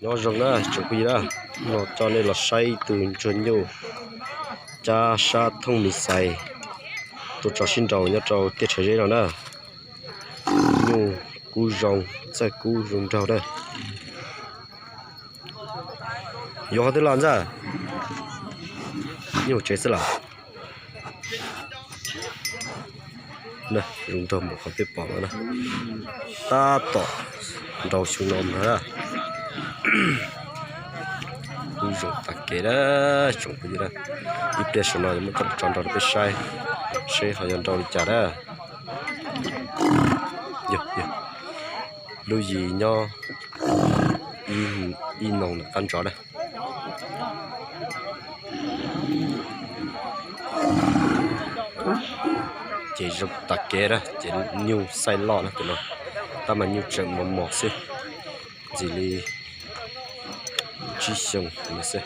Nyob zoo na tsoom phooj ywg na, no coj nej los saib ib tug ntsuag nyuj cab sab thooj mis xais tuaj tso sib nraus nyob rau tiaj Tshawv Zeb no na. Nyuj kub zoo, txawj kub zoo nraug na. Yuav qhov twg los ntxawg? Nyuj tsev xwb los? Zoo nraug npaum qhov peb pom no na. Tab tom nraus xyoo no ntag. Kub zoo tag kev na tsoom phooj ywg na. Ib pliag saum no yuav muab coj los tso nraus rau peb saib, seb ho yuav nraus li cas na. Lub yis nyob ib noog qab ntsov na. Ces zoo tag kev na, ces nyuj xaij loj na tus no, tab mas nyuj tseem mos mos xwb, ntxim li tsib xyoos no xwb.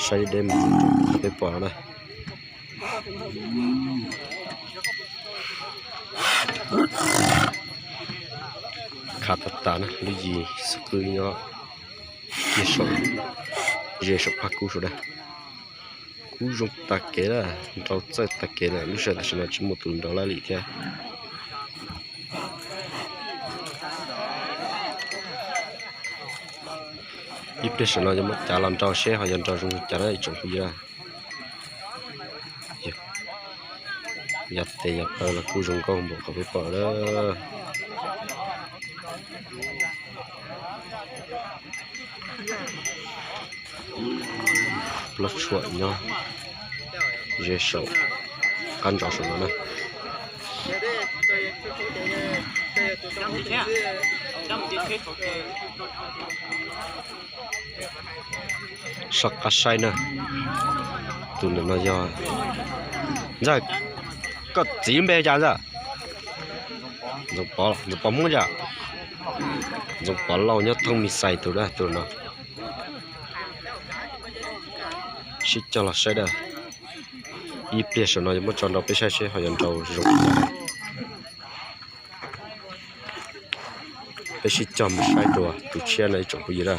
Saib deb mus peb pom no na. Khav tas tas na, lub yis xub qwb nyob kiag saum, ze saum phaj kub saum dab. Kub zoo tag kev na, nraus txawj tag kev na, lub sij hawm tam sim no tsis muaj tus nraus laj lim thiab. Ib pliag saum no yuav muab cav los nraus seb ho yuav nraus zoo li cas na ib tsoom phooj ywg. Yog tes yog taw los kuj zoo nkauj npaum qhov peb pom lawm. Plaub tshuam nyob ze saum qab ntsov saum no na. Soj qab saib na. Tus ntawm no yog ntxawg, koj txiv lub npe cas ntxawg? Ntxoov Pov, Ntxoov Pov Hmoob cas? Ntxoov Pov Lauj nyob Thooj Mis Xais tus dab tus no. Sib cog los saib dab. Ib pliag saum no yuav muab tso nrau peb saib seb ho yuav nrau zoo li cas. Peb sib cog mus saib dua tus tshiab no ib tsoom phooj ywg na.